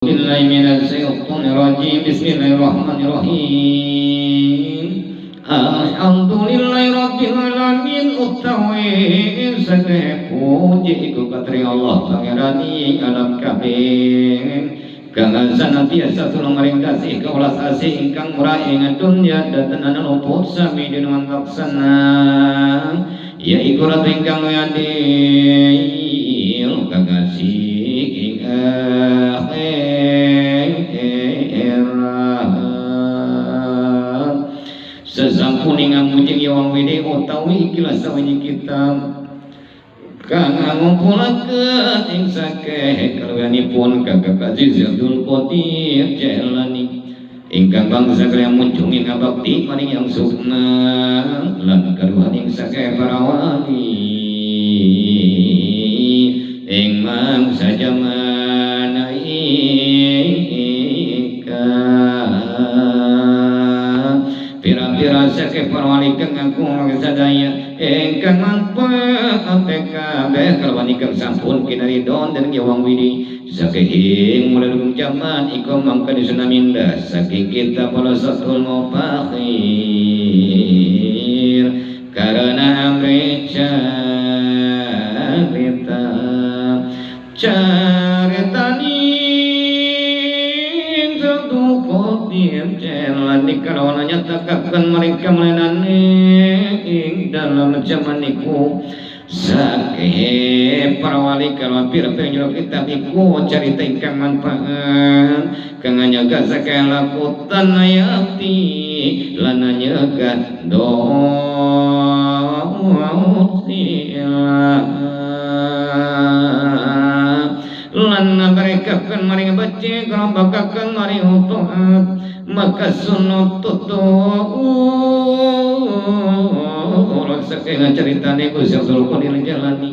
Billahi minasyaitonir rajim. Bismillahirrahmanirrahim. Alhamdulillahi rabbil alamin utawi sadaya puji iku katring Allah pangerani alam kabeh kang sanatiasa tulung maring kasih kawelas asih ingkang murah ing dunya datan luput sami dinuan laksana ya iku ratu ingkang adil kakasih ing akhirat sesampun ngamujeng yawang wede utawi ikilah sawenyi kitab kang ngumpulaken ing sakeh kaluwihanipun Kakak Aziz Abdul Qadir Jailani ingkang bangsa kaliyan munjung ing ngabakti maring yang sukma lan kaluwihan ing sakeh para wali ing mangsa jaman ika pira-pira sakeh para wali kang ngaku sadaya ingkang manfaat kabeh kalawan ingkang sampun kinaridon dening Yawang Widi saking mulai lugung jaman iku mangka disunaminda saking kita palasatul mufakhir karena amri carita caritani satu kotir jalan dikarono nyatakaken mereka melenane ing dalam jaman iku sakeh para wali kalawan pira-pira jero kitab iku carita ingkang manfaat kang nyaga sakeh lakutan ayati lan nyaga doa lan mereka maring becik rombakaken maring taat maka sunut tutur saking ceritane Gusti Abdul Qadir Jailani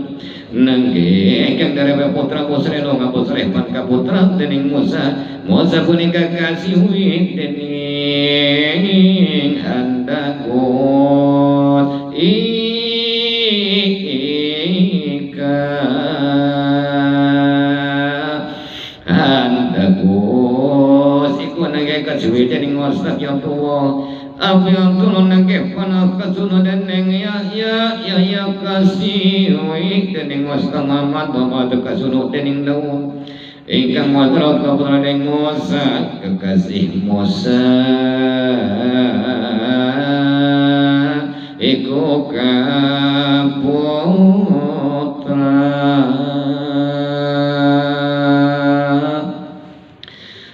nangge ingkang darewe putra Kusreno ngapusreh pan kaputra dening Musa Musa punika kasihi dening handakut ika handakus iku nangge kasihi dening Musa yang tuwa Abi tulun nangge panah kasuna dening Yahya Yahya kasihi dening Musa Muhammad Muhammad kasuna dening Daud ingkang wadra kaputra dening Musa kekasih Musa iku kaputra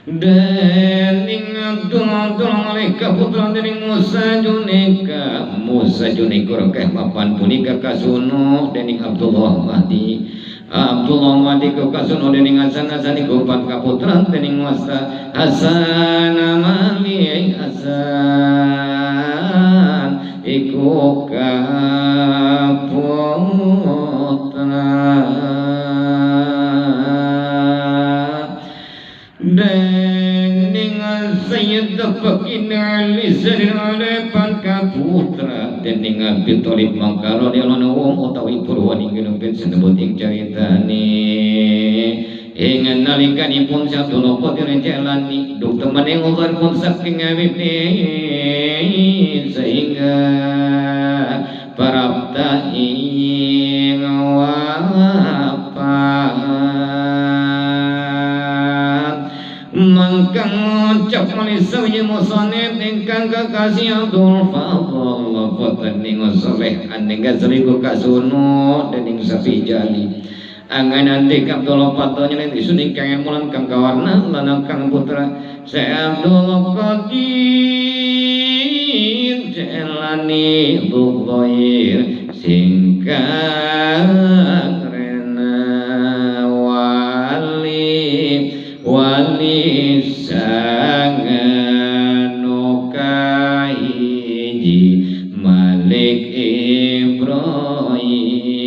dening Abdul alih kaputra dening Musa junika Musa junika rekeh papan punika kasunu dening Abdullah Mahdi Abdullah Mahdi kasunu dening Hasan Hasan iku pan kaputra dening Musa Hasan Mali Hasan iku kaputra dening Sayyid Bakin Ali Zainal Alepan kaputra dening Abi Thalib mangkaro radhiyallahu utawi purwaning gunung sinebut ing caritane ing nalikanipun Abdul Qadir Jailani duk temene pun saking awite sehingga prapta ing wafat mangkang ngucap manisawnya musanib ingkang kekasih Abdul Fadl wafatan ing soleh aning gasriku kasunu dening sapi jali angan antik Abdul Fadl nyelin isun ingkang mulan kang kawarna lan kang putra Syekh Abdul Qadir Jailani Dhukhair singkang rena wali wali sangano kahiji Malik Ibrahim